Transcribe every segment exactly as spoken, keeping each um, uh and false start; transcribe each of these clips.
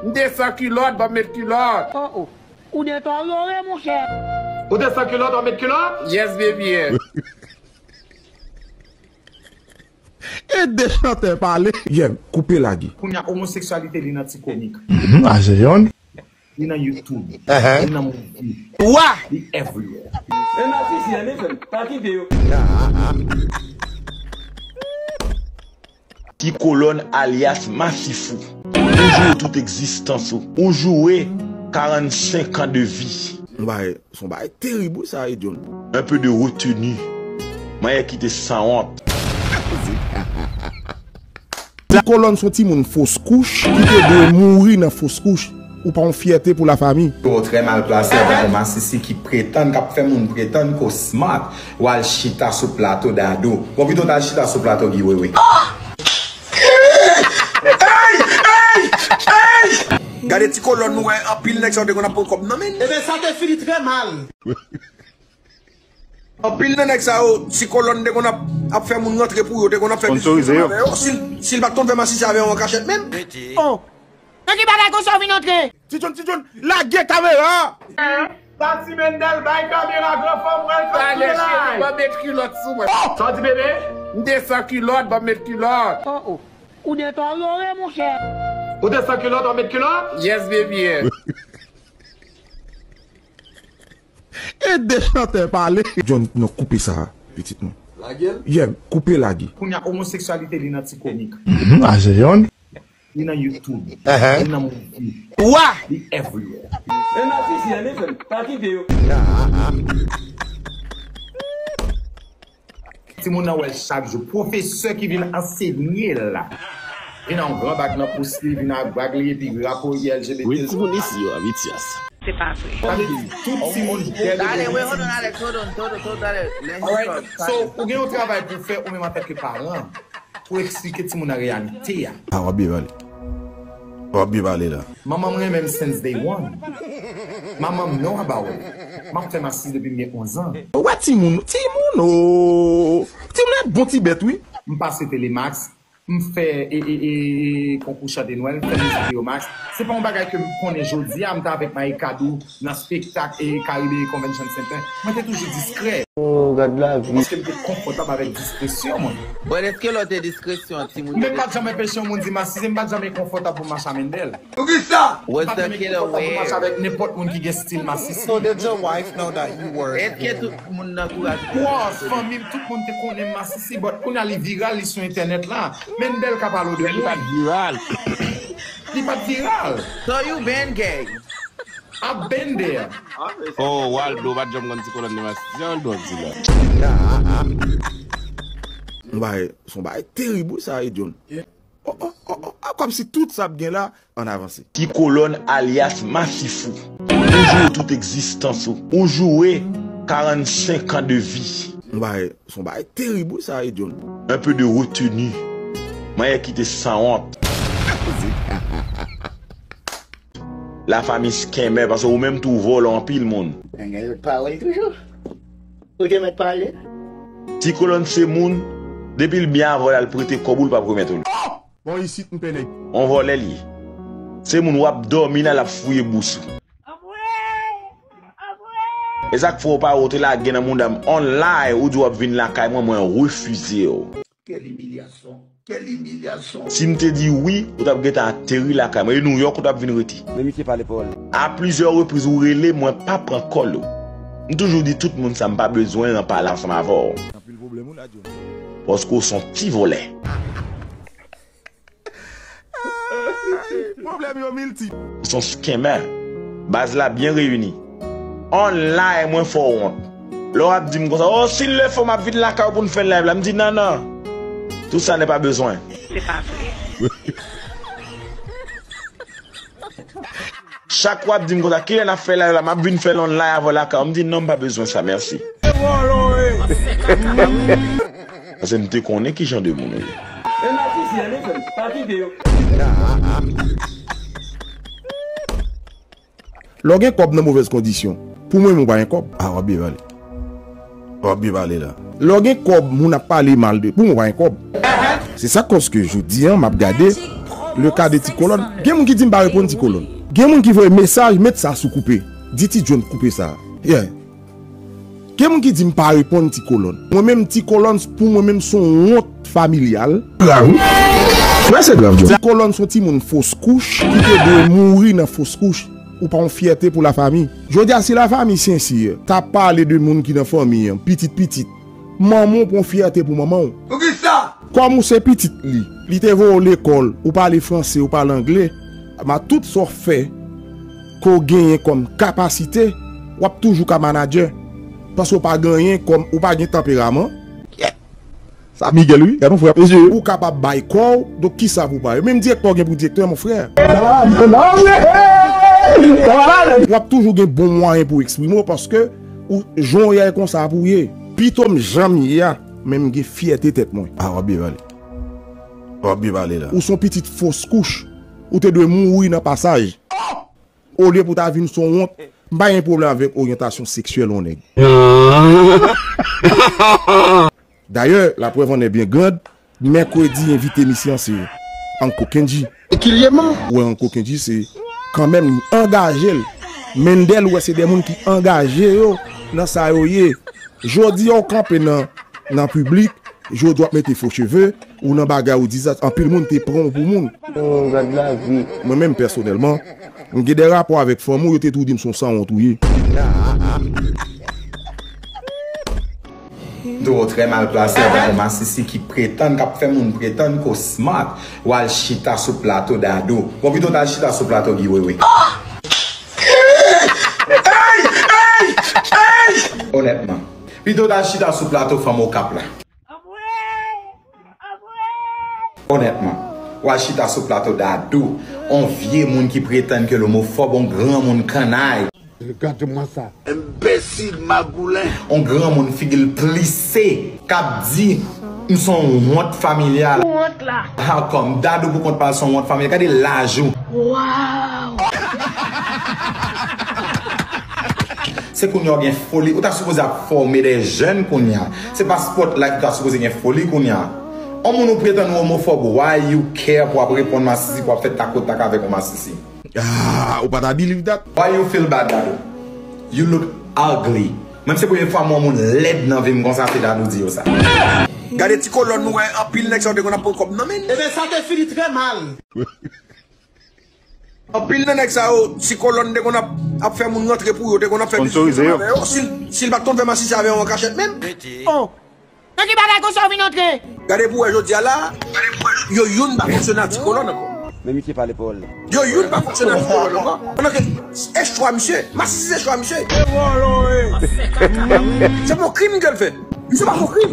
M te san kilòt, ban m met kilòt. Oh, oh. Ou deteryore, monchè. Ou te san kilòt, ban m met kilòt? Yes, baby, yeah. E de chantè pale. Yeah, koupe lage. Kounye a, omoseksyalite li nan ti komik. Mhm, a se yonn. Li nan YouTube. Li nan movie. Wa! Li everywhere. Men masisi a, men fè m pa kite yo. Ti Kolòn alyas Masifou. Ou joure tout egzistans ou. Ou joure karannsenk an de vi. Yon bagay, se yon bagay terib wi sa, wi, John. Un peu de retenue. Manyè ki te sanwont. Ti Kolòn se yon timoun fos kouch ki te dwe mouri nan fos kouch. Ou pa yon fyète pou lafami. Yo trè mal plase avèk yon masisi ki pretann, k ap fè moun pretann ke w smart, w al chita sou plato Dadou. Bon, pito w t al chita sou plato Guy Wewe. Gade Ti Kolòn, nou wè anpil nèg sa yo te konn ap pran kòb nan men. Ebyen, sa te fini trè mal. Anpil nan nèg sa yo, Ti Kolòn te konn ap, ap fè moun rantre pou yo, te konn ap fè biznis ansanm avè yo. Si l, si l pa t konn fè masisi avè yo an kachèt menm. Oh! Nan ki bagay konsa w vin antre? Ti John, Ti John, lage kamera a! Tati Mendel, bay kamera gran fanm, pral fè tounen live. Ban m met kilòt sou mwen. Sa w di, bebe? M te san kilòt, ban m met kilòt. Oh, oh. Ou deteryore, monchè. Ou te san kilòt, ban m met kilòt? Yes, baby, yeah. E de chantè pale. John, non, koupe sa, pitit mwen. Lage l? Yeah, koupe lage. Kounye a, omoseksyalite li nan ti komik. Mhm, a se yonn. Li nan YouTube. Li nan movie. Wa! Li everywhere. Men masisi a, men fè m pa kite yo. Timoun nan wè l chak jou. Pwofesè ki vin ansenye l la vin a yon gran bag nan pous li, vin a bag li, epi rapo L G B T. Wi, timoun isi yo, Abitias. Se pa vre. Sa vle di, tout timoun bèl. Dale, wait, hold on, Alex, hold on, hold on, hold on, Alex. Let him talk. Alright, so, ou gen yon travay pou fè, ou menm antanke paran, pou eksplike timoun nan reyalite a. A, w ap byen pale. W ap byen pale la. Manman m renmen m since day one. My mom know about it. M ap fè masisi depi m gen onz an. Ou wè timoun, timoun, o. Timoun nan bon ti bèt, wi. M pase Telemax, m fè, e, e, e, konkou chante Nwèl, fè mizik Leomax. Se pa yon bagay ke m konnen jodi a, m t avèk Maïka Dou nan spektak e Caribe Convention Center. Mwen te toujou diskrè. Oh, gad lavi. Paske m te konfòtab avèk diskresyon mwen. But èske lè w te diskresyon, timoun yo te... M pa t janm anpeche yon moun di masisi, m pa t janm enkonfòtab pou m mache a Mendel. Poukisa? M pa t janm enkonfòtab pou m mache avèk nenpòt moun ki gen stil masisi. So did your wife know that you were... Èske tout moun nan antouraj ou te konnen? Pwòch, fanmi m, tout moun te konnen m masisi, but kounye a li viral, li sou entènèt la. Mendel ka pale w de mwen. Li pa t viral. Li pa t viral. So you been gay. I've been there. Oh, Waldo pa t janm konn Ti Kolòn de masisi. Se Waldo ap di la. Yon bagay, se yon bagay terib wi sa, wi, John. Oh, oh, oh, oh, ah, kòmsi tout sa ap gen la, ann avanse. Ti Kolòn alyas Masifou. Ou joure tout egzistans ou. Ou joure karannsenk an de vi. Yon bagay, se yon bagay terib wi sa, wi, John. Un peu de retenue. Manyè ki te sanwont. Lafanmi scammer, paske ou menm tou ou vòlò anpil moun. Nèg yo pawòl toujou. Ou te mèt pale. Ti Kolòn se moun, depi l byen avè w, l al prete kòb ou, l p ap remèt ou l. Bon, isit m pene. On vòlè l ye. Se moun w ap dòmi la, l ap fouye bous ou. E sa k fè w pa, ou te lage nan mouda m online, ou di w ap vin lakay mwen, mwen refize w. Quelle humiliation. Quelle humiliation. Si m te di wi, ou t ap gentan ateri lakay mwen. E Nouyòk ou t ap vin rete. Men misye pale pawòl. A plizyè repriz ou rele, mwen pa pran kòl ou. M toujou di tout moun sa, m pa bezwen nan pale ansanm avè w. Anpil pwoblèm ou la, John. Paske w s on ti vòlè. Pwoblèm yo miltip. W s on scammer. Baz la byen reyini. Online, mwen fè w wont. Lè w ap di m konsa, "Oh, si l lè fò, m ap vin lakay ou pou n fè live la." M di, "Non, non. Tout ça n'est pas besoin." Se pa vre. Chak w ap di m konsa, "Kilè n ap fè live la? M ap vin fè l online avè w lakay ou." M di, "Non, m pa bezwen sa, mèsi." Paske m te konnen ki jan de moun ou ye. Men masisi a, men fè m pa kite yo. Lè w gen kòb nan movèz kondisyon, pou mwen menm ou pa gen kòb. A, w ap byen pale. W ap byen pale la. Lè w gen kòb, moun ap pale mal de, pou mwen ou pa gen kòb. Se sa k fè ke jodi a, m ap gade. Le ka de Ti Kolòn. Gen moun ki di m pa reponn Ti Kolòn. Gen moun ki voye mesaj, met sa sou koupe. Di Ti John koupe sa. Yeah. Gen moun ki di m pa reponn Ti Kolòn. Mwen menm Ti Kolòn, pou mwen menm, se yon wont familyal. Grav, wi. Wè, se grav, John. Ti Kolòn se yon timoun fos kouch ki te dwe mouri nan fos kouch. Ou pa yon fyète pou lafanmi. Jodi a, si lafanmi Sensi ta pale de moun ki nan fanmi an, pitit pitit, manman w pran fyète pou manman w. Poukisa? Kòm ou se pitit li, li te voye w lekòl, ou pale franse, ou pale angle, ma tout sa w fè, ke w genyen kòm kapasite, w ap toujou ka manadjè. Paske w pa genyen kòm, ou pa gen tanperaman. Sa Miguel, wi. Gad yon frè, mesye. Ou kapab bay kò w, donk kisa pou w pa ye? Menm direktè w gen pou direktè, mon frè. W ap toujou gen bon mwayen pou w eksprime w, paske ou, jan w ye a, e konsa pou w ye. Pito m jan m ye a, men m gen fyète tèt mwen. Ah, w ap byen pale. W ap byen pale la. Ou se yon pitit fos kouch. Ou te dwe mouri nan pasaj. Olye pou w ta vin se yon wont. M pa gen pwoblèm avèk oryantasyon seksyèl yon nèg. Dayè, laprèv en est bien grande, mèkredi envite misye an se Uncle Kendji. Ou wè Uncle Kendji se kanmenm li angaje l. Mendel wè se de moun ki angaje yo nan sa yo ye. Jodi a w kanpe nan, nan piblik, jodi w ap mete fo cheve, ou nan bagay ou di sa, anpil moun te pran w pou moun. Oh, gad lavi. Mwen menm pèsonèlman, m gen de rapò avèk fanmi w, yo te tou di m se yon sanwont ou ye. M twò trè mal plase avèk yon masisi ki pretann, k ap fè moun pretann ke w smart, w al chita sou plato Dadou. Bon, pito w t al chita sou plato Guy Wewe. Onètman, pito w t al chita sou plato fanm Okap la. Onètman, w al chita sou plato Dadou, on vye moun ki pretann ke l omofòb, on granmoun kannay. Regarde-moi ça. Enbesil magoulen. On granmoun figi l plise, k ap di, m se yon wont familyal. Ou wont la. How come? Dadou pou kont pa l se yon wont familyal. Gade laj ou. Wow! Se kounye a w gen foli. Ou ta sipoze ap fòme de jèn kounye a. Se pa spotlight ou ta sipoze gen foli kounye a. On moun ou pretann ou omofòb, why you care pou ap reponn masisi, pou ap fè takotak avèk yon masisi? Ah, ou pa ta believe that? Why you feel bad, Dadou? You look ugly. Mwen, se premye fwa m wè yon moun lèd nan vi m konsa, se Dadou di yo sa. Gade Ti Kolòn, nou wè anpil nèg sa yo te konn ap pran kòb nan men. Ebyen, sa te fini trè mal. Anpil nan nèg sa yo, Ti Kolòn te konn ap, ap fè moun rantre pou yo, te konn ap fè biznis ansanm avè yo. Si, si l pa t konn fè masisi avè yo an kachèt menm. Oh! Nan ki bagay konsa w vin antre? Gade pou wè jodi a la, yo youn pa fonksyone ak Ti Kolòn ankò. Men misye pale pawòl la. Yo youn pa fonksyone ak Ti Kolòn ankò. Pandan ke e chwa misye, masisi se chwa misye. Se pa yon krim ke l fè. Misye pa fè yon krim.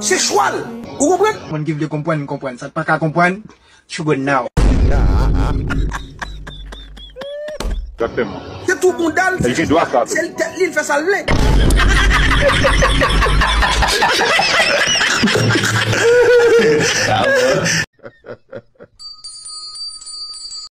Se chwa l. Ou konprann? Moun ki vle konprann, konprann. Sa k pa ka konprann, Chugo now. Exactement. Se tou bounda l, se tèt li, l fè sa l vle.